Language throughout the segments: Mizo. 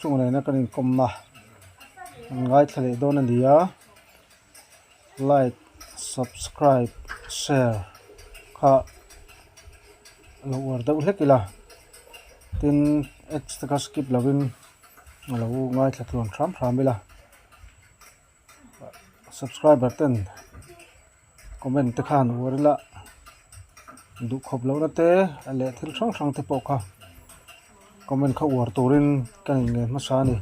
Chungchunga nena kan inkawmna an ngaithla leh dawn a ni a, like, subscribe, share kha lo uar deuh hlek ila, tin ads te kha skip lovin a lo ngaithla tluan hram hram ila, subscriber ten comment te khan uar ila duhkhawp lohna te leh thil hrang hrang te pawh kha comment kha uar turin ka inngen hmasa a ni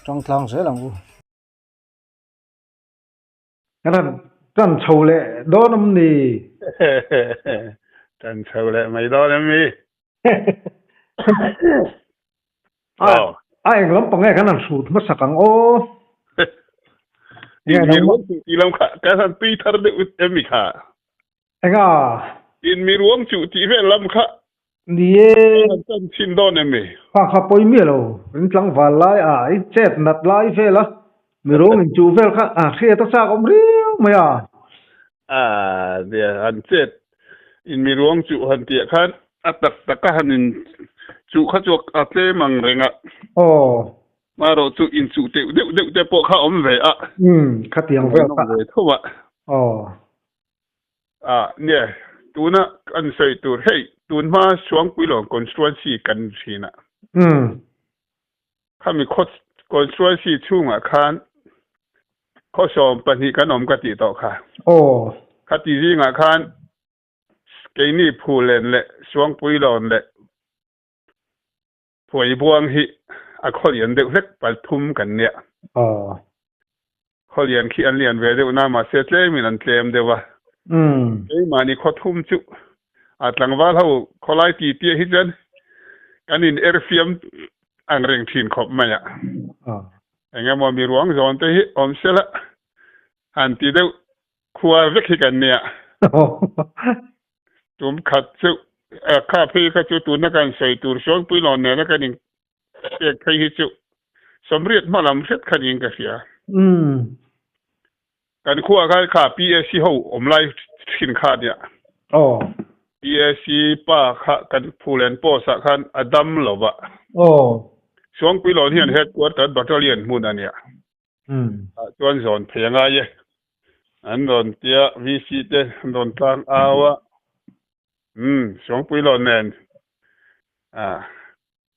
tangtlang zel ang u. Kan han tan chho leh dawn awm ni? Tan chho leh mai dawn em mi? A eng lampang nge kan han hrut hmasak ang aw? Nge mi ruang chu ti lam kha kan han tui thar deuh em mi kha? Enga? In mi ruang chu tih vel lam kha Ni e. Kan han tan chhin dawn em mi? Kha kha pawi miah lo, in tlangval lai a, i chet nat lai vel a, mi ruang in chuh vel kha a hriat a chak awm riau mai a. A nia, han chet in mi ruang chuh han tih ah khan a tak tak a han in chuh kha chu a tlem ang reng a. Aw. Marawh chu in chuh teuh deuh deuh te pawh kha awm ve a. Umm, khatiang vel kha. Awm ve tho a. Aw. Ah, nia, tuna kan sawi tur hei, tun hma Suangpuilawng constituency kan thin a. Umm. Khami khaw constituency chhungah khan khaw 12 kan awm ka tih tawh kha. Aw. Khati zingah khan keini Phulen leh Suangpuilawn leh Phuaibuang hi a khaw lian deuh hlek 3 kan nia. Aw. Khaw lian khi an lian ve deuh na mahse tlemin an tlem deuh a. Umm. Keimahni khaw thum chu a tlangval ho khawlai ti tia hi chuan kan in er fiam ang reng thin khawp mai a. Aw. Engemaw mi ruang zawn te hi awm sela han ti deuh Khua vek hi kan nia. Tum khat chu kha phei kha chu tuna kan sawi tur Suangpui lawn nena kan in pek phei hi chu 80 hma lam hret kha niin ka hria. Kan khua kha kha PAC ho awm lai thin kha nia. PAC pa kha kan Phulen post ah khan a dam lo va. Suangpui lawn hian headquarter battalion hmun a nia. Ah chuan zawn phei a ngai e. An rawn tia VC te an rawn tlang au a. Umm Suangpui lawn nen ah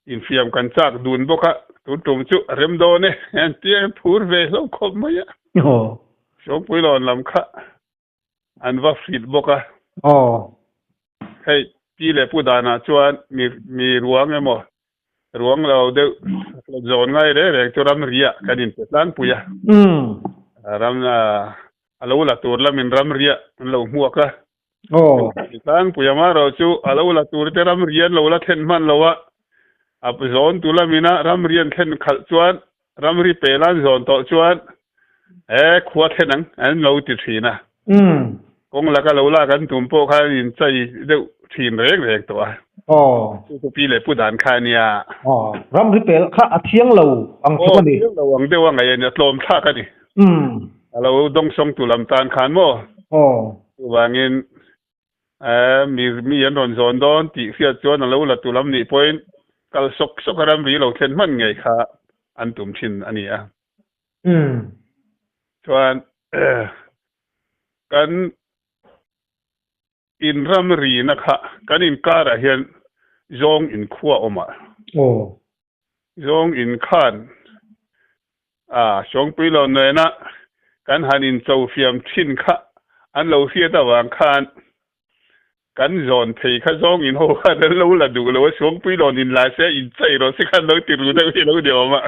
infiam kan chak dun bawk a, tun tum chu a rem dawn e an tia an phur ve hlauh khawp mai a. Suangpui lawn lam kha an va hrilh bawk a. Aw. Hei pi leh pu danah chuan mi mi ruang emaw ruang lo deuh zawn ngai reng reng chu ramriah kan inpe tlangpui a. Umm. Ram a lo la tur lamin ramriah an lo hmuak a. Aw. Tlangpui a marawh chu a lo la tur te ramri an lo la thlen hman lo a. A zawn tu lamina ramri an thlen khalh chuan Ramri pel an zawn tawh chuan he khua thlen ang an lo ti thin a. Kawng laka lo lak an tum pawh khan in chai deuh thin reng reng tawh a. Aw. Chu chu pi leh pu dan kha a nia. Aw. Ramri pel kha a thiang lo ang tluk a ni. Aw, thiang lo ang deuh a ngaih a ni, a tlawm thlak a ni. A lo dawngsawng tu lam tan khan maw? Aw. Chuvangin Mi mi an rawn zawn dawn tih hriat chuan a lo la tu lam nih pawhin kal sawk sawk a ramri lo thlen hman ngei kha an tum thin a ni a. Chuan kan in ramrina kha kan inkarah hian zawng inkhua awm a. Zawng in khan a Sawngpui lo nena kan han in cho fiam thin kha an lo hriat avang khan kan zawn thei kha zawng in ho khan an lo la duh lo a, Sawngpui lawn in la se in chei rawh se khan lo ti ru deuh hi lo ni awm a.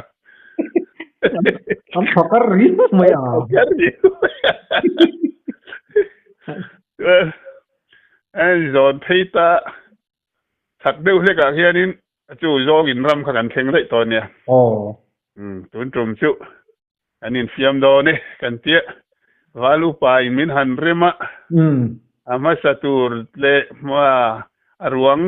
An phakar riau mai a. An phakar riau mai a. An zawn phei ta Chak deuh hlekah hianin chu zawngin ram kha kan thleng daih tawh a nia. Aw. Umm, tun tum chu kan infiam dawn e kan tia. Val upa in min han rem a. Umm. A hmasa tur leh hma a ruang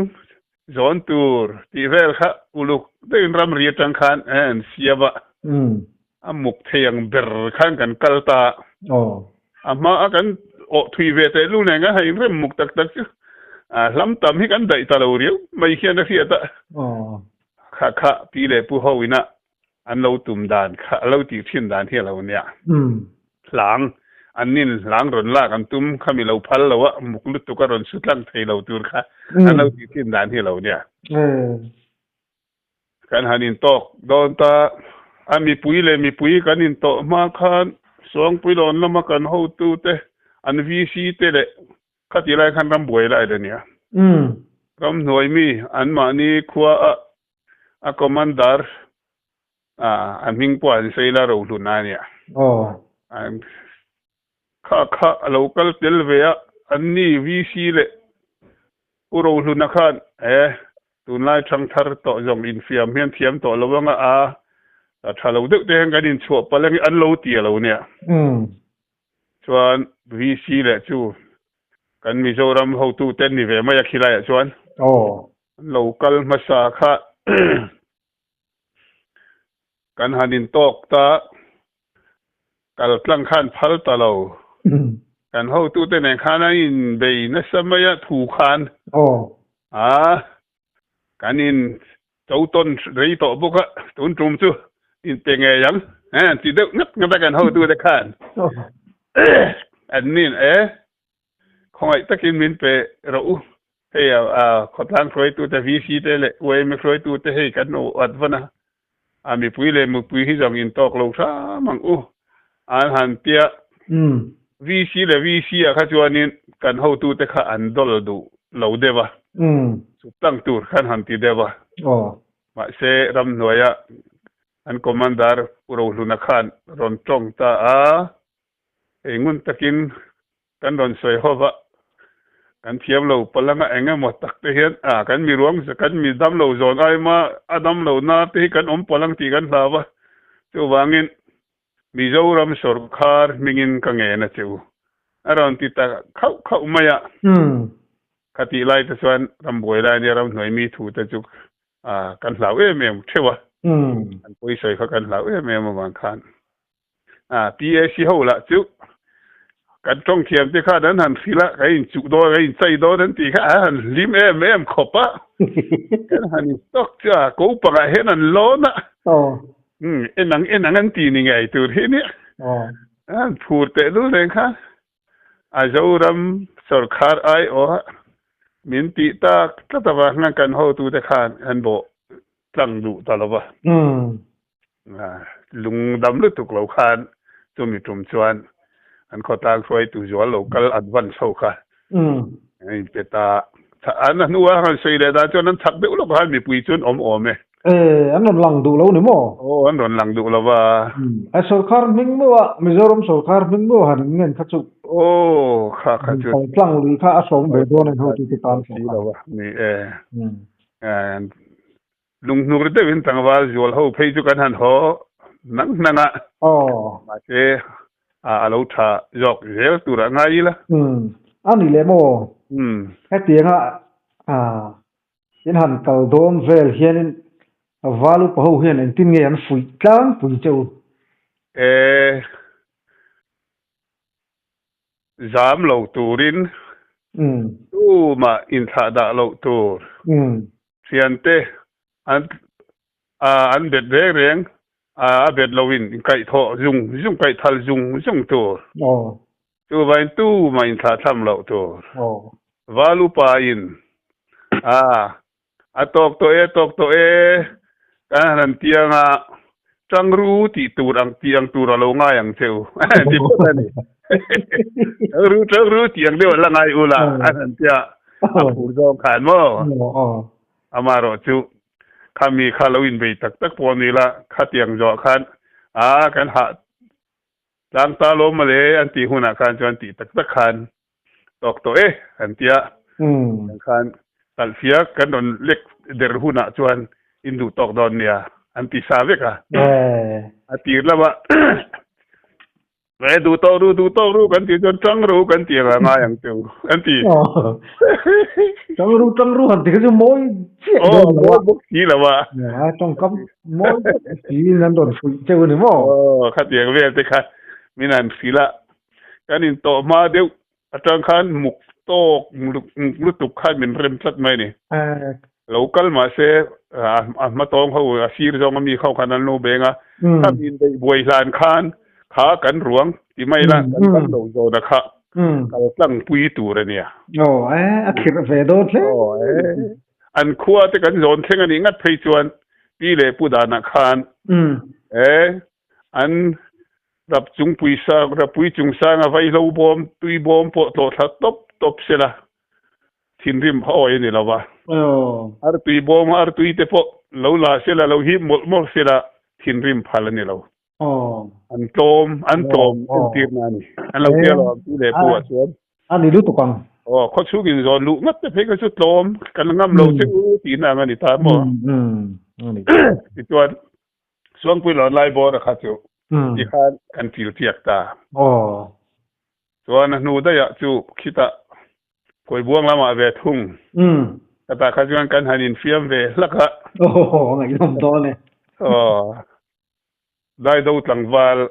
zawn tur tih vel kha uluk deuhin ramri atang khan an siam a. Umm. A muk thei ang ber khan kan kal ta a. Aw. A hma a kan awh thui ve teh lu nen kan han inrem muk tak tak chu a hlam tam hi kan daih ta lo riau mai hian a hriat a. Aw. Kha kha pi leh pu ho ina an lo tum dan kha a lo tih thin dan hi a lo nia. Hlang an nin hlang rawn lak an tum kha mi lo phal lo a, muk lutuk a rawn su tlang thei lo tur kha an lo tih thin dan hi a lo nia. Kan han intawk dawn ta a, mipui leh mipui kan intawh hma khan Suangpuilawn lama kan hotute an VC te leh Khatih lai khan ram buai lai la nia. Ramhnuai mi anmahni khua a a commander a hming pawh an sawi la rohlun a nia. Kha kha a lo kal tel ve a, anni VC leh Pu Rohluna khan e tunlai thangthar tawh zawng infiam hian thiam tawh lo anga a tha lo deuh te hian kan inchhuah palh ang an lo ti a lo nia. Chuan VC leh chu kan Mizoram hotu te an ni ve mai a khilaiah chuan. Aw. An lo kal hmasa kha kan han intawk ta, kal tlang khan phal ta lo. Kan hotu te nen khan an inbei nasa mai a thu khan. Aw. A kan in Cho tawn rei tawh bawk a, tun tum chu in pe ngei ang eh ti deuh ngat ngat a kan hotute khan an nin e khawngaih takin min pe rawh u hei a khawtlang hruaitute VC te leh YMA hruaitute hei kan lo at vawn a, a mipui leh mipui hi zawng in tawk lo hram ang u an han tia VC leh VC ah kha chuanin kan hotute kha an dawl duh lo deuh a, chuk tlang tur khan han ti deuh a. Mahse, ramhnuaia an commander Pu Rohluna khan rawn tawng ta a, hei ngun takin kan rawn sawi ho va, kan thiam lo palanga eng emaw tak te hian a kan mi ruang kan mi dam lo zawn aima a dam lo na te hi kan awm palang tih kan hlau va, chuvangin Mizoram sawrkar hmingin ka ngen a che u. A rawn ti ta khauh khauh mai a. Khatih lai te chuan rambuai lai nia ramhnuai mi thu te chu kan hlau em em theuh a. An pawisawi kha kan hlau em em avang khan PAC ho lah chu kan tawng thiam te khan an han hrilh a, kan inchuh dawn, kan inchei dawn an tih kha an han hlim em em khawp a. Kan han instock chu a ko pangah hian an lawn a. Umm, en ang en ang an ti ni ngei tur hi nia. An phur teh lul reng kha. A Zoram sawrkhar aiawh a min tih tak tlat avang hian kan hotute khan an bawh tlang duh ta lo va. Lung dam lutuk lo khan chumi tum chuan an khawtlang hruaitu zual lo kal advance ho kha an inpe ta. An a hnua han sawi leh dan chuan an chak deuh lawk khan mipui chu an awm awm e. E, an rawn lang duh lo ni maw? Aw, an rawn lang duh lo va. A sawrkhar hming maw a, Mizoram sawrkhar hming maw han in ngen kha chu. Aw, kha kha chu. Kal tlang lui kha a hrawm ve dawn a ni hotu te tan pawh kha. Ni e. Lunghnur deuhin tlangval zual ho phei chu kan han haw nang hnang a. Aw. Mahse, a lo tha zawk zel tur a ngai ila. Umm, a ni leh maw? Umm. Hetianga in han kal dawn vel hianin val upa ho hian engtin nge an fuih tlangpui che u? E, zam lo turin tumah inthlah dah loh tur. Thiante an an bet reng reng a bet loin inkaihthawh zung zung kaihthal zung zung tur. Chuvain tumah inthlah thlam loh tur. Val upa in a A tawk tawh e, tawk tawh e, kan han tiang a, Tangru tih tur ang tih ang tur a lo ngai ang che u, ti phawt a ni. Tangru, tangru tih ang deuh a la ngai u la, a han tia, a phur zawng khan maw? Amaherawh chu khami kha lo inbei tak tak pawh ni la, khatiang zawh khan a kan hah tlang ta lo mawle an tih hunah khan chuan tih tak tak khan tawk tawh e an tia kan khan talhfiak kan rawn lek der hunah chuan in duh tawk dawn nia an ti sa vek a a tir lama e duh tawk ru duh tawk ru kan tih chuan tang ru kan ti anga ngai ang cheu an ti tang ru tang ru han ti kha chu mawi chiah dawn lo a mawi bawk si lo a tawngkam mawi si in an rawn fuih cheu a ni maw khatiang vel te kha min han hrilh a Kan intawh hma deuh atang khan muk tawk muk lutuk khan min rem tlat mai a ni. Lo kal mah se a hmatawng ho a sir zawng a mi kho khan an lo beng a, khami inbeih buai hlan khan kha kan ruang ti mai la kan kal lo zawn a kha kal tlang pui tur a nia. Aw e, a khirh ve dawn hle. Aw e, an khua te kan zawn thleng a nih ngat phei chuan pi leh pu danah khan e an rap chungpui sang rapui chung sanga vaihlo bawm tui bawm pawh tlawh thla tawp tawp sela Thinrim kha awi a ni lo va. Artui bawm a artui te pawh lo la sela, lo hip mawlh mawlh sela thinrim phal a ni lo. An tlawm, an tlawm entirna a ni. An lo tia lo ang pi leh pu ah chuan. A ni lutuk ang. Aw, khawchhung in zawn luh ngat te phei kha chu tlawm kan ngam lo che u tihna ang a ni ta maw? Tichuan, Suangpui lawn lai bawr a kha chu tikhan kan til chiak ta. Chuan a hnu daihah chu khitah Kawibuang lamah ve thung. Ka tah kha chuan kan han infiam ve hlak a. Aw, ngaihnawm dawn e. Aw, Daido tlangval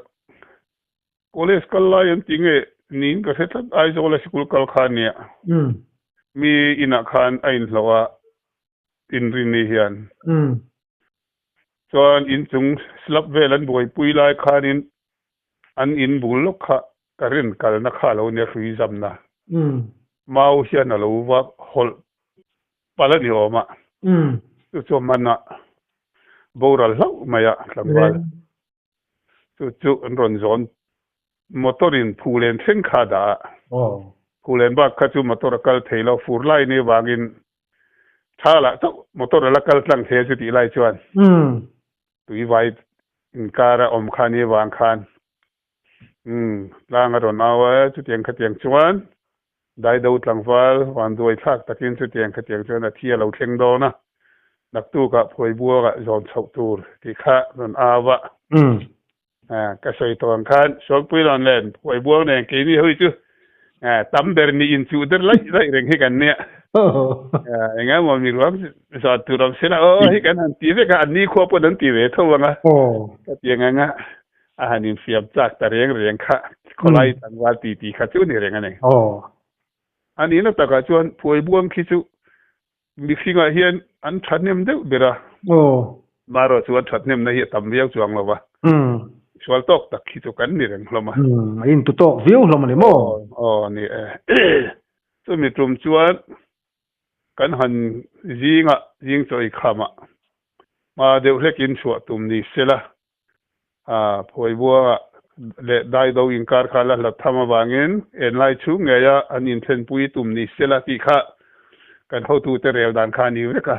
college kal lai an ti nge niin ka hre tlat, Aizawl a sikul kal kha ania. Mi inah khan a inhlawh a, inrinni hian. Chuan inchung slab vel an buaipui lai khanin An in bul lawk kha ka rin kalna kha a lo nia hrui zamna. Mau hian a lo va hawlh palh a ni awm a. Chu chu manah boral hlauh mai a tlangval. Chu chu an rawn zawn motor in phulen thleng kha a dah a. Phulen bak kha chu motor a kal thei lo fur lai ni vangin tha lah chauh motor a la kal tlang thei a chu tih lai chuan. Tuivai inkar a awm kha ni vang khan umm tlang a rawn au a, chutiang khatiang chuan Daido tlangval vanduai thlak takin chutiang khatiang chuan a thi a lo thleng dawn a, naktukah phuaibuakah zawn chhoh tur tih kha rawn au a. Ka sawi tawh ang khan Sualpui rawn len phuaibuak nen keini ho hi chu tam ber ni inchuh der laih laih reng hi kan nia. Eng emaw mi ruam zawt tur awm sela aw hei kan han ti vek a, an nikhua pawn an ti ve tho ang a. Ka ti ang ang a, a han infiam chak ta reng reng kha khawlai tlangval ti ti kha chu ni reng a ni. A nihna takah chuan phuaibuang khi chu mihringah hian an thahnem deuh ber a. Marawh chu an thathnemna hi a tam viau chuang lo va, sual tawk tak hi chu kan ni reng hlawm a. A intu tawk viau hlawm a ni maw? Aw, ni e. Chumi tum chuan kan han zingah, zing chaw i khamah hma deuh hlekin chhuah tum ni sela, Phuaibuangah leh Daido inkar kha la hlat tham avangin enlai chhung ngeia an inthlenpui tum ni sela tih kha kan hotute rel dan kha a ni vek a.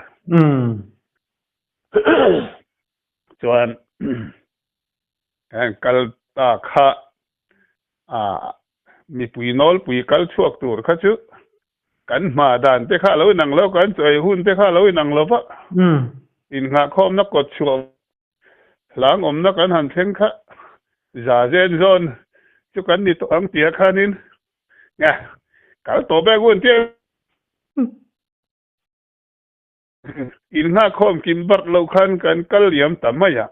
Chuan heng kal ta kha mipui nawlpui kal chhuak tur kha chu kan hma dan te kha a lo inang lo, kan chawi hun te kha a lo inang lo va, innghahkhawmna kawt chhuah hlang awmna kan han thleng kha za zen zawn chu kan ni tawh ang tia khanin kal tawh bek u an tia. In nghakkhawm kim barh loh khan kan kal liam ta mai a.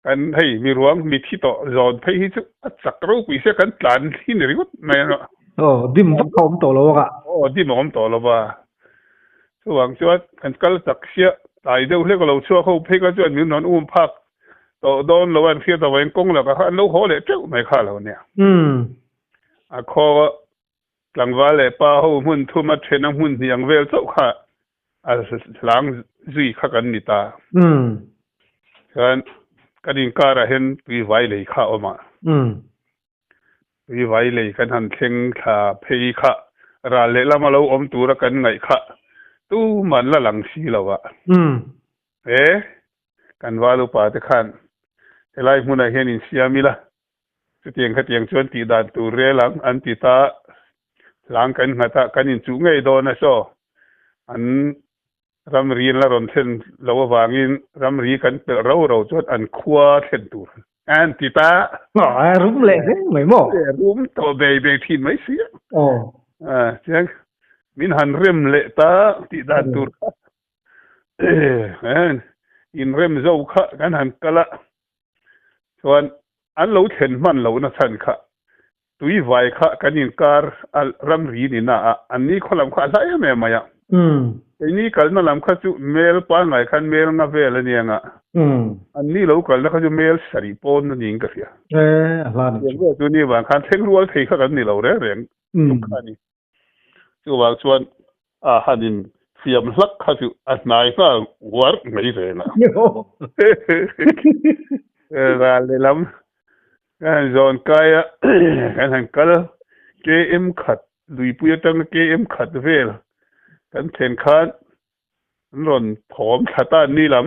Kan hei miruang mithi tawh zawn phei hi chu a chak ropui sia kan tlan hi ni ringawt mai a. Aw, dim vak a awm tawh lo a. Aw, dim a awm tawh lo va. Chuvang chuan kan kal chak sia tlai deuh hlek a lo chhuak ho phei kha chuan min rawn um phak tawh dawn lo a, an hriat avangin kawng lakah khan an lo haw leh teuh mai kha lo nia. A khaw Tlangval leh pa ho hmun thum a then a hmun hnih ang vel chauh kha a hlang zui kha kan ni ta. Chuan kan inkarah hian tuivai lei kha a awm a. Tuivai lei kan han thleng thla phei kha ral lehlam a lo awm tura kan ngaih kha tuman la lang si lo a. He kan val upa te khan helai hmunah hian insiam ila Chutiang khatiang chuan tih dan tur rel ang an ti ta, hlang kan nghat a, kan inchuh ngei dawn a saw. An ramri an la rawn thlen lo avangin ramri kan pelh ro ro chuan an khua thlen tur an ti ta. A rum leh reng mai maw? Rum tawh bei bei thin mai si a. Chiang min han rem leh ta tih dan tur kha inrem zo kha kan han kal a. Chuan an lo thlen hman lohna chhan kha tuivai kha kan inkar a ramri ni na a, an ni khaw lam kha a hla em em mai a. Keini kalna lam kha chu mel pangngai khan mel nga vel a nia nga. Anni lo kalna kha chu mel sarih pawn a niin ka hria. Tiang vel chu ni vang khan thleng rual thei kha kan ni lo reng reng tuk kha a ni. Chuvang chuan a han in fiam hlak kha chu a hnai nghal uar mai reng a. Ral lehlam kan han zawn kai a, kan han kal KM khat luipui atanga KM khat vel kan thlen khan an rawn thawm thla ta an ni lam.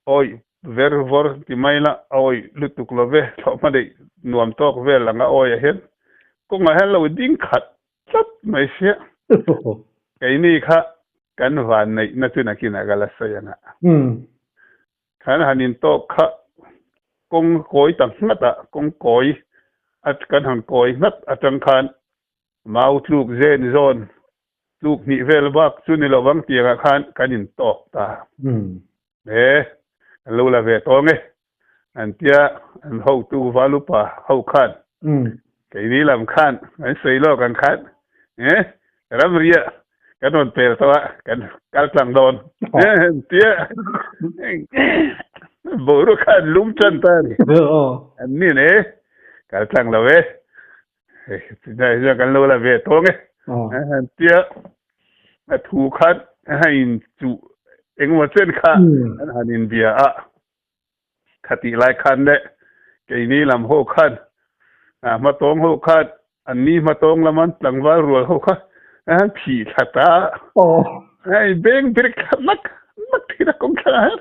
Awi ver vawr ti mai la, a awi lutuk lo ve, thlawhhma neih nuam tawk vel ang a awi ah hian kawngah hian lo ding khat tlat mai sia. Keini kha kan van neihna chu nakinah ka la sawi ang a. Khan han intawk kha kawng kawi ta nghat a, kawng kawi kan han kawi nghat atang khan mau tluk zen zawn tluk hnih vel bak chu ni lovang tiangah khan kan intawk ta. He kan lo la ve tawng e an tia an hotu valupa ho khan keini lam khan an sawi lawk ang khan he ramria kan rawn pel tawh a kan kal tlang dawn tia boruak khan lum tan ta a ni an ni ne kal tlang lo e Chutah kan lo la ve tawng e. Tia a thu khan a in chuh engemaw chen kha an han inbia a. Khatih lai khan leh keini lam ho khan hmatawng ho khan anni hmatawng lama tlangval rual ho kha a han phih thla ta a. A inbeng ber thla nak nak thin a kawng thlang ah hian.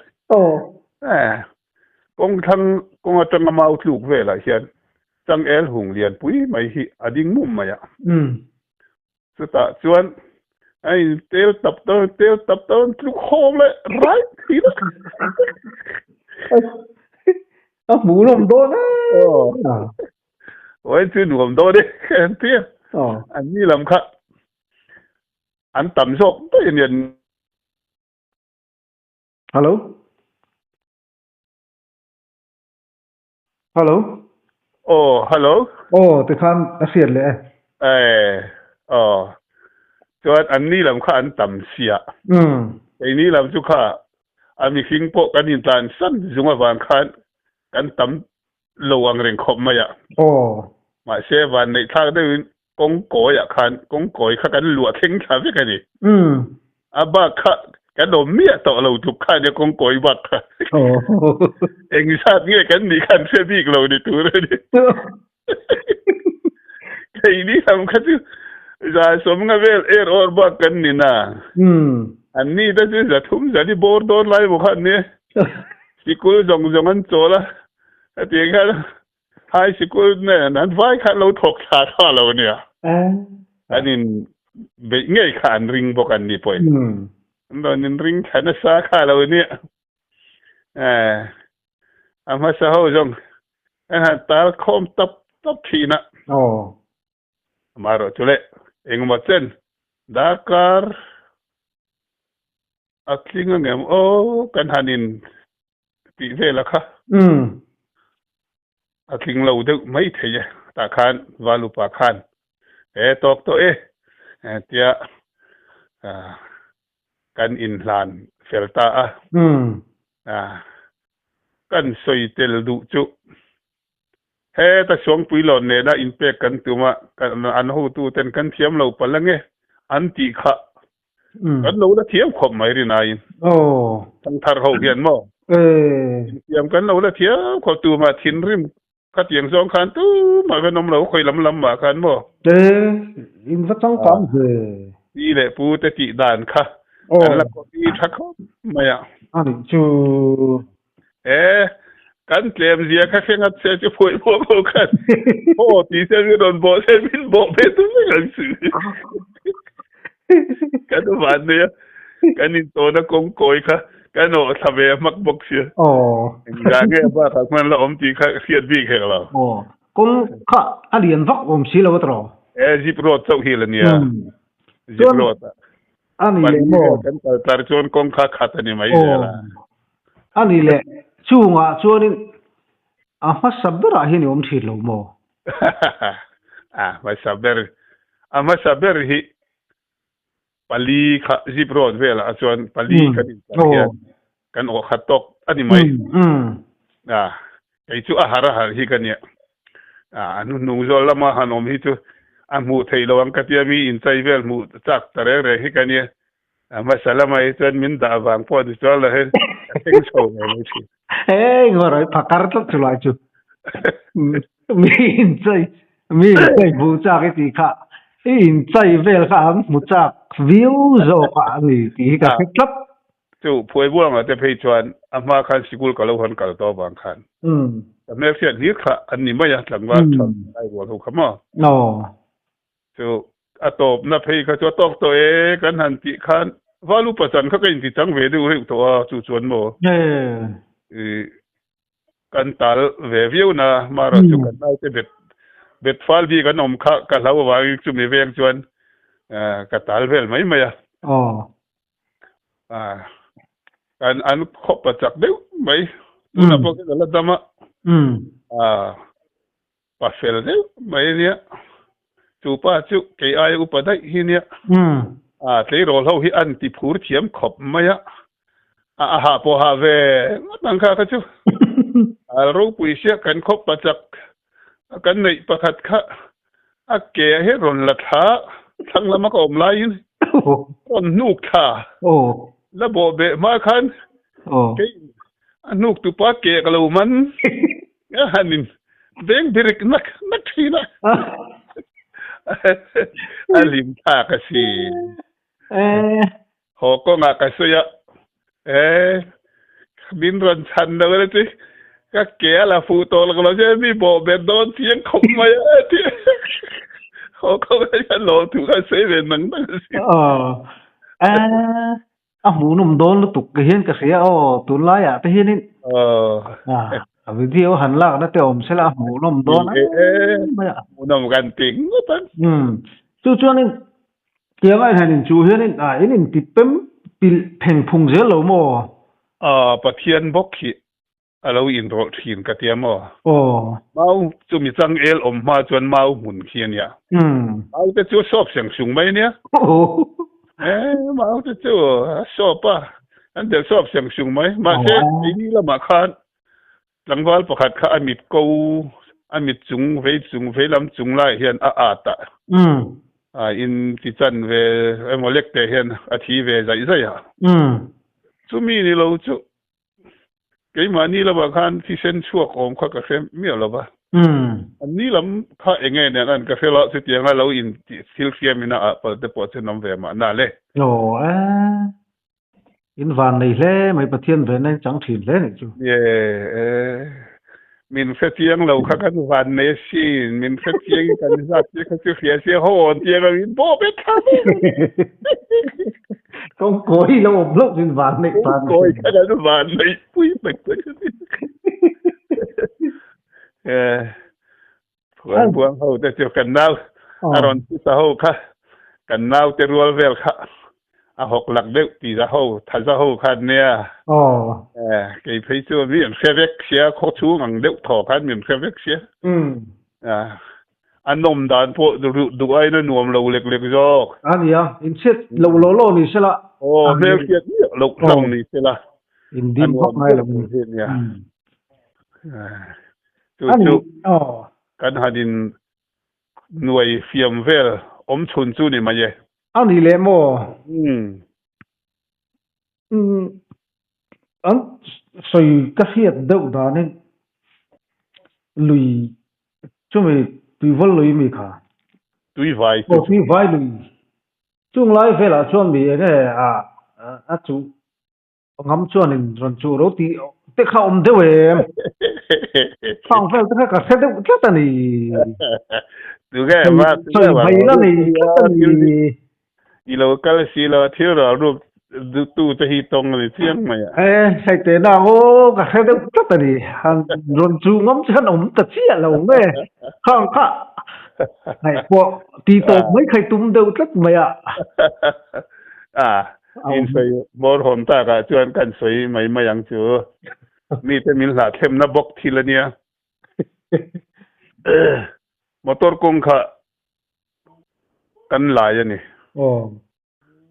Kawng thlang kawng atanga mau tluk velah hian changel hung lianpui mai hi a ding mum mai a. Chutah chuan a in tel tap dawn tel tap dawn tluk khawm leh rai thin a. A hmuh lawm dawn e. Aw chu nuam dawn e an ti a. An ni lam kha an tam zawk daih a nia. Hello. Hello. Aw, hello. Aw, tikhan a hriat leh e. Eh, aw. Chuan an ni lam kha an tam sia. Umm. Keini lam chu kha a mihring pawh kan intlan san zung avang khan kan tam lo ang reng khawp mai a. Aw. Mahse van neih thlak deuhin kawng kawiah khan kawng kawi kha kan luah thleng thla vek a ni. Umm. A bak kha kan awm miah tawh lo tluk kha nia kawng kawi bak kha. Aw. Eng zat nge kan nih khan hre bik lo ni tur a ni. Keini lam kha chu za sawmnga vel er awr bak kan ni na. Umm. An ni te chu za thum za ni bawr dawn lai maw khan nia. Sikul zawng zawng an chawl a, hetiang hian high sikul nen an vai kha an lo thawk thla thla lo ania. An in beih ngei kha an ring bawk an ni pawhin. An rawn in ring thla nasa kha lo ania. A hmasa ho zawng an han tal khawm tap tap thin a. Amaherawh chu le engemaw chen darkar a tling angem aw kan han in tih vel a kha. A tling lo deuh mai thei e tah khan Valupa khan he tawk tawh e tia kan inhlan fel ta a. Kan sawi tel duh chu Heta Suangpui lawn nena inpek kan tum a, an hotuten kan thiam lo palh ange an tih kha kan lo la thiam khawp mai rinaiin. Thangthar ho hian maw? Inthiam kan lo la thiam khawp tumah thinrim khatiang zawng khan tumah kan awm lo khawi lam lam mah khan maw? In va changkang ve. Pi leh pu te tih dan kha kan la copy tha khawp mai a. A nih chu. E, kan tlem zia kha hre ngat se chu phuai phuak ho khan haw ti se min rawn bawh se min bawh ve tum vek ang chu. Kan van nei a, kan intawna kawng kawi kha kan awh thla ve hmak bawk sia. Engzah nge a bakah hman la awm tih kha hriat bik hek lo. Kawng kha a lian vak awm si lo a tawh. E, zip road chauh hi la nia. Zip road a. A ni leh maw? Kan kal tlar chuan kawng kha khat a ni mai zel a. A ni leh, chungah chuanin a hmasa berah hian i awm thin lo maw? A hmasa ber, a hmasa ber hi Pali kha zip road velah chuan pali kan inchar hian kan awh khat tawk a ni mai. A, kei chu a har a har hi ka nia. A, a hnuhnung zawl lama han awm hi chu a hmuh theih lo ang ka tia mi inchai vel hmuh chak ta reng reng hi ka nia. A hmasa lamah hi chuan min dah vang pawh ni chuang lo hian ka thleng chho ve mai thin. Hei ngawrh phakar tlat chu lai chu. Mi inchai mi inchai hmuh chak i tih kha i inchai vel kha an hmu chak viau zawk a ani tih hi ka hre tlat. Chu phuai buangah te phei chuan a hma khan sikul ka lo hawn kal tawh avang khan ka hmelhriat hlir kha an ni mai a tlangval tha lai rual ho kha maw. Chu a tawpna phei kha chu a tawk tawh e kan han tih khan Valu pachan kha ka inti chang ve deuh reuh tawh a chu chuan maw i kan tal ve viau na marawh chu kan naute bet bet fal bik an awm kha ka hlau avangin chumi veng chuan ka tal vel mai mai a. Kan an khawp a chak deuh mai tunah pawh khian a la dam a. Pa fel deuh mai a nia. Chu pa chu kei aia upa daih hi nia. A tleirawl ho hi an ti phur thiam khawp mai a. A a hah pawh hah ve ngawt ang kha kha chu. A ropui sia kan khawp pa chak a kan neih pakhat kha a ke ah hian rawn la thla thlang lama ka awm laiin rawn hnuk thla la bawh beh hma khan kei a hnuk tupa ke ka lo man. A han in veng birik nak nak thin a. A lim thlak a si. Haw kawngah ka sawi a, e min rawn chhan lo emaw chu ka ke a la fuh tawh lo che mi bawh bet dawn chiang khawp mai a ti. Haw kawngah hian lawmthu kha sawi ve nang nang a si. A hmuhnawm dawn lutuk ka hian ka hria aw tunlaiah te hianin a video han lakna te awm sela a hmuhnawm dawn ang mai a. Hmuhnawm kan ti ngawt ang. Chu chuanin tianga in han inchuh hianin in inti pem pilh pheng phung zel lo maw? Pathian bawk hi a lo inrawlh thin ka tia maw? Aw. Mau chu mi changel awm hma chuan mau hmun khi a nia. Mau te chu a sawp seng sung mai a nia. E, mau te chu a sawp a, an delh sawp seng sung mai. Mahse, keini lamah khan tlangval pakhat kha a mit ko, a mit chung vei chung vei lam chung laiah hian a at a. A in ti chan ve emaw lek teh hian a thi ve zaih zaih a. Chumi ni lo chu Keimahni lamah khan thisen chhuak awm kha ka hre miah lo va. Anni lam kha eng nge nen an ka hre lo, chutianga lo in tih thil hriamin a ah pal te pawh chu an awm ve mahna le. Aw e, in van nei hle mai Pathian venna in chang thin hle nih chu. Ye e, min hre chiang lo kha kan van nei asin, min hre chiang in kan zat che kha chu hria sia ho awn tiang ang in bawh bet thla mai. Kawng kawi lo awm hlauh in van neih van. Kawng kawi kha kan van neih pui tak tak a ni. Eh, Phuan buang ho te chu kan nau a rawn ti ta ho kha kan nau te rual vel kha a hawk lak deuh ti za ho tha za ho khan nia. Eh, kei phei chu mi an hre vek sia khaw chhung ang deuh thaw khan min hre vek sia. A nawm dan pawh duh aiin a nuam lo lek lek zawk. A nia, inchhiat loh law law ni sela. Aw, hmelhriat miah loh hlang ni sela. Indim vak ngai lo ni. Nia. Chu chu kan han in nuai fiam vel awm chhun chu ni mai e. A ni leh maw? An sawi ka hriat deuh danin lui chumi tuivawl lui mi kha. Tuivai chu. Aw tuivai lui. Chung lai velah chuan mi enge a a chuh ngam chuanin rawn chuh ro tih te kha awm deuh em? Khang vel te kha ka hre deuh tlat a ni. Tunge ma sawi mai la nei tlat a ni. I lo kal si lo a thil ral ruk duhtu te hi tawng a ni chiang mai a. E, hei te nang aw ka hre deuh tlat a ni. Han rawn chu ngam chu han awm ta chiah lo nge. Khang kha hei pawh ti tawp mai kha i tum deuh tlat mai a. A, in sawi bawr hawm takah chuan kan sawi mai mai ang chu. Mite min hlahthlem bawk thil a nia. Motor kawng kha kan lai a ni. Aw.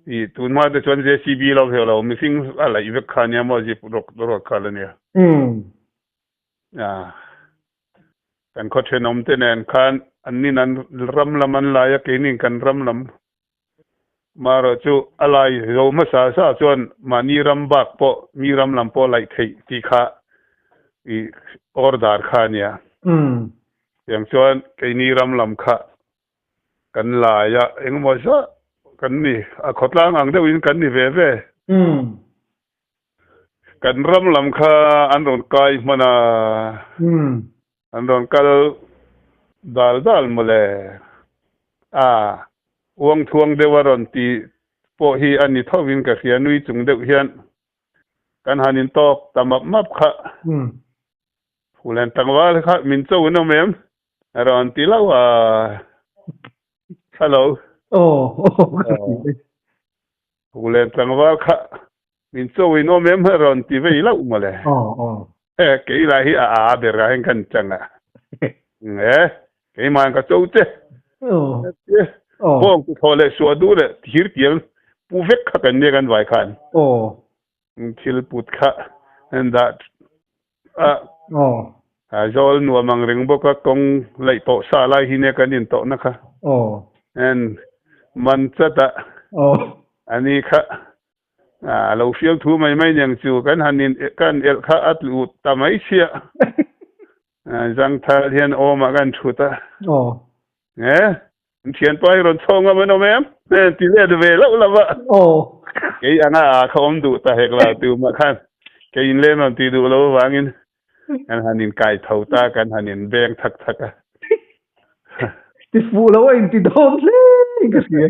I tun hma te chuan JCB lo heuh lo mihring a laih vek kha nia maw zip rawk rawk kha la nia. A kan khaw thenawm te nen khan an nin an ram lam an lai a keinin kan ram lam marawh chu a lai zo hmasa sa chuan mahni ram bak pawh mi ram lam pawh laih theih tih kha i order kha a nia. Tiang chuan keini ram lam kha Kan lai a, engemaw zah kan ni. A khawtlang ang deuhin kan ni ve ve. Kan ram lam kha an rawn kai hman a, an rawn kal dal dal mawle. A, uang thuang deuh a rawn ti pawh hi a ni thovin ka hria, nui chung deuh hian kan han intawk ta map map kha. Phulen tlangval kha min cho in awm em? A rawn ti lo a. Hello. Aw, aw ka ti. Phulen tlangval kha min cho in awm em? A rawn ti vei loh mawle. Aw, aw. He, kei lah hi a a ber ah hian kan chang a. E, keimah ka cho che. Aw. Aw. Bawng ku thaw leh suah duh leh thir tiang pu vek kha kan nia kan vai khan. Aw. Thil put kha an dah a. Aw. A zawl nuam ang reng bawk a, kawng laih tawh sa lai hi nia kan intawhna kha. Aw. En man chat a. Aw. Ani kha a lo fiam thu mai mai niang chu kan han in kan elh kha a tlu ta mai sia. Zangthal hian awmah kan thut a. Aw. E, an thianpa hi rawn chhawng ngam an awm em? E, ti let ve loh lo va. Aw. Kei anga a kha awm duh ta hek lo tumah khan kei in lem rawn ti duh lo avangin kan han in kai tho ta, kan han in beng thak thak a. Ti fuh lo a in ti dawn hle in ka hria.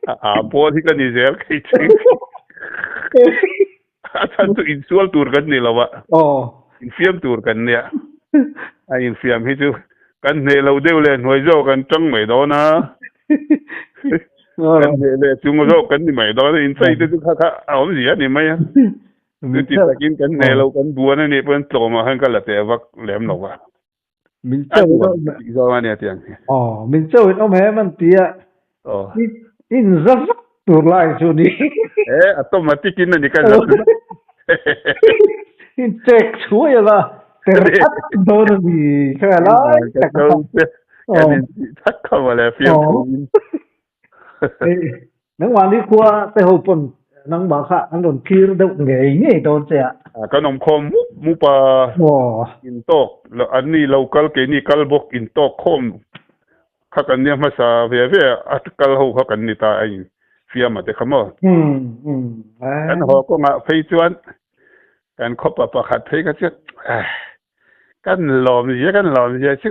A a pawl hi ka ni zel kei chu. A chhan chu insual tur kan ni lo a. Aw. Infiam tur kan nia. A infiam hi chu kan hneh lo deuh leh hnuai zawk kan tang mai dawn a. Kan hneh leh chung zawk kan ni mai dawn a. Inchei te chu kha kha a awmzia a ni mai a. Chuti takin kan hneh lo kan buan a nih pawhin tlawmah khan ka la teh vak lem lo va. Min chauh in awm tih zawng a nia tiang hi. Aw, min chauh in awm hem an ti a. Aw. In za vak tur lai chu ni. E, automatic in a ni ka zat. In check chhuai anga ter at dawn a ni kha lai tak a. Kan in tih thak kha mawle fiam thu in. Nangmah ni khua te ho pawn nangmah kha an rawn thlir deuh ngei ngei dawn che a. Kan awm khawm mup mup a. Intawk an ni lo kal keini kal bawk intawk khawm kha kan nia hmasa ve ve a kal ho kha kan ni ta a in fiam a te kha maw. Kan haw kawngah phei chuan kan khawpa pakhat phei kha chu Kan lawm zia kan lawm zia chu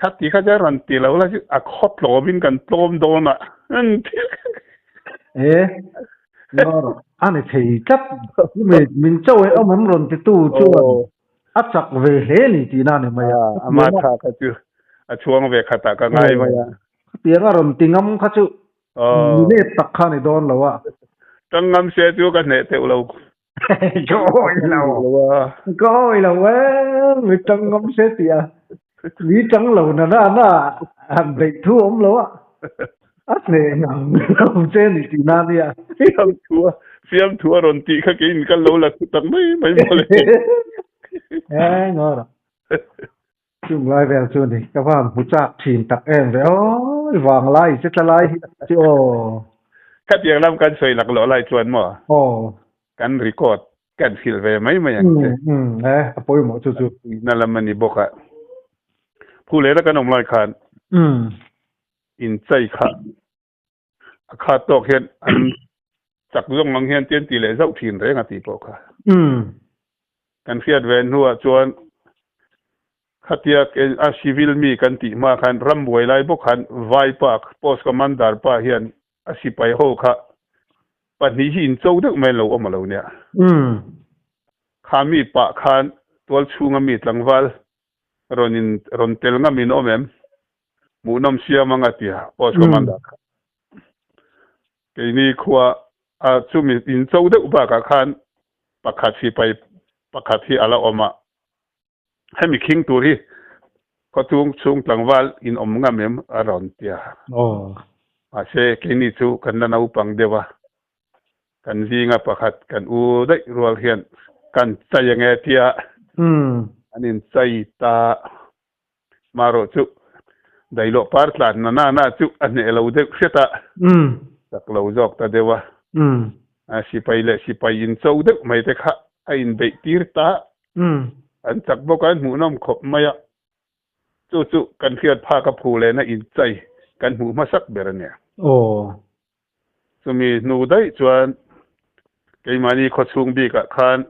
kha ti kha chuan rawn ti lo la chu a khaw tlawmin kan tlawm dawn a E a ni thei tlat min chauh e awm em rawn ti tu chuan a chak ve hle ni tihna a ni mai a ama tha kha chu a chhuang ve khat ah ka ngai mai a khatiang a rawn ti ngam kha chu mi let tak kha a ni dawn lo a tang ngam se chu ka hneh teuh lo Ka awi lo. Ka awi lo e, mi tang ngam se ti a. Mi tang lo na na na han beih thu awm lo a. A hneh ngang lo che ni tih na nia. Fiam thu a, fiam thu a rawn tih kha keiin ka lo la thu tak mai mai mawle. E ngawr. Chung lai vel chu ni, ka van hmu chak thin tak em ve aw, i vang lai che tla lai hi chu aw. Khatiang lam kan sawi lak loh lai chuan maw? Aw. Kan record kan hrilh ve mai mai ang che. Umm e, a pawimawh chu chu. Na lam a ni bawk a. Phu lehna kan awm lai khan. Umm. Inchei kha A khat tawk hian an chak zawng ang hian tian ti leh zauh thin reng a tih pawh kha. Kan hriat ve hnuah chuan khatia a civil mi kan tih hma khan rambuai lai bawk khan Vaipa post commander pa hian a sipai ho kha pahnih hi incho deuh mai lo awm a lo nia. Kha mi pah khan tualchhunga mi tlangval rawn in rawn tel ngam in awm em? Hmuhnawm siam anga tia post commander kha. Keini khua a chumi in cho deuh bakah khan pakhat sipai pakhat hi a la awm a. Hemi khing tur hi khawchhung chhung tlangval in awm ngam em a rawn tia. Aw. Mahse keini chu kan la naupang deuh a, kan zinga pakhat kan u daih rual hian kan chai ange tia an inchai ta. Marawh chu Dailawh par tlan na na na chu a hneh lo deuh hret a, chak lo zawk ta deuh a. Sipai leh sipai incho deuh mai te kha a inbeih tir ta. An chak bawk a, an hmuhnawm khawp mai a. Chu chu kan hriat phak a phu lehna inchai kan hmuh hmasak ber a nia. Chumi hnu daih chuan keimahni khawchhung bikah khan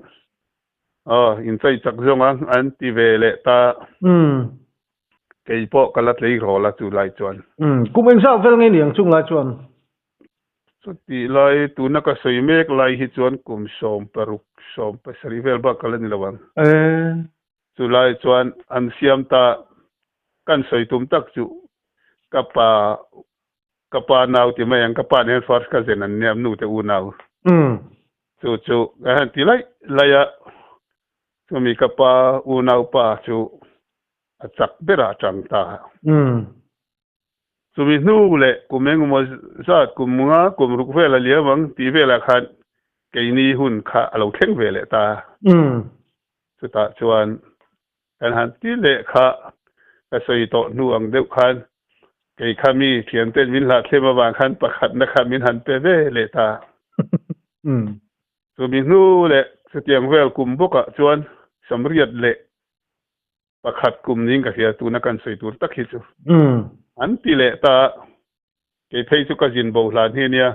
Aw, inchai chak zawng ang an ti ve leh ta. Kei pawh ka la tlei rawl a chu lai chuan. Kum engzah vel nge ni ang chung lai chuan? Chutih lai, tuna ka sawi mek lai hi chuan kum 16, 17 vel bak ka la ni lo ang. Chu lai chuan an siam ta, kan sawi tum tak chu ka pa, ka pa nau ti mai ang, ka pa nen first cousin an nia, nu te unau. Chu chu ka han ti laih laih a, chumi ka pa unaupa chu a chak berah a tang ta. Chumi hnu leh kum engemaw zat kum nga kum ruk vel a liam ang tih velah khan keini hun kha a lo thleng ve leh ta. Chutah chuan Kan han ti leh kha ka sawi tawh hnu ang deuh khan kei kha mi thianten min hlahthlem avang khan pakhatna kha min han pe ve leh ta. Chumi hnu leh chutiang vel kum bawkah chuan Samriat leh pakhat kum ning ka hria tuna kan sawi tur tak hi chu an ti leh ta. Kei phei chu ka zin bo hlan hi ania.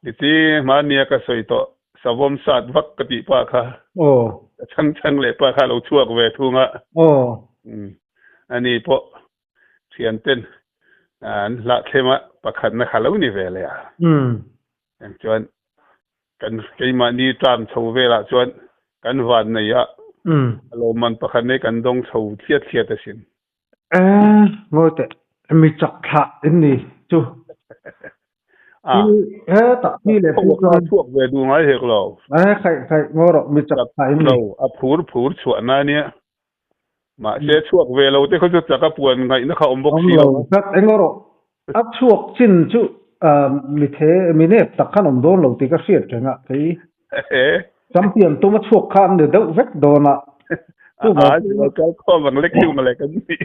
Tichi hmania ka sawi tawh savawm sat vak ka tih pa kha. Ka chhang chhang leh pa kha lo chhuak ve thung a. Ani pawh thian ten an hlah thlem a pakhatna kha lo ni ve leh a. Eng chuan kan keimahni tlam chho velah chuan kan van nei a. A lawmman pakhat nei kan dawng chho thliat thliat asin. Eh, ngawi teh, mi chak thlah in ni chu. Ah. He tak mi le pu chuan chhuak ve du ngai hek lo. Eh, khai khai ngaw rawh mi chak thlah in ni. A phur phur chhuah na nia. Mahse chhuak ve lo te kha chu chak a puan ngaihna kha awm bawk si lo. Tlat engaw rawh. A chhuak chin chu mi the mi nep tak khan awm dawn lo tih ka hriat reng a kei. Champion tum a chhuak kha an ni deuh vek dawn a. A zual kal khawm ang lek hiu malek an ni.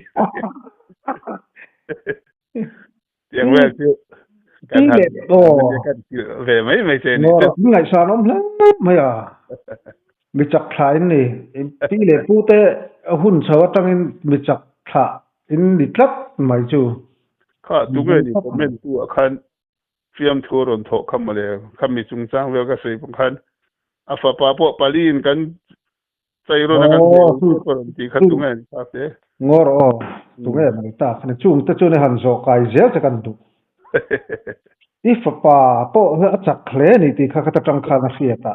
Tiang vel chu kan han kan ve mai mai che ni. Ni ngaihsan awm hle mai a. Mi chak thla in ni. Pi leh pu te hun chho atangin mi chak thla in ni tlat mai chu. Kha tunge ni comment tu ah khan Fiamthu a rawn thawh kha mawle, khami chungchang vel ka sawi pawh khan a fapa pawh paliin kan chei rawn a kan hmeh lo tep a rawn tih kha tunge an thlak te. Ngawr aw, tunge mai tak a ni. Chungte chuan i han zawh kai zel che kan duh. I fapa pawh hi a chak hle a ni tih kha ka ta tang khan a hriat a.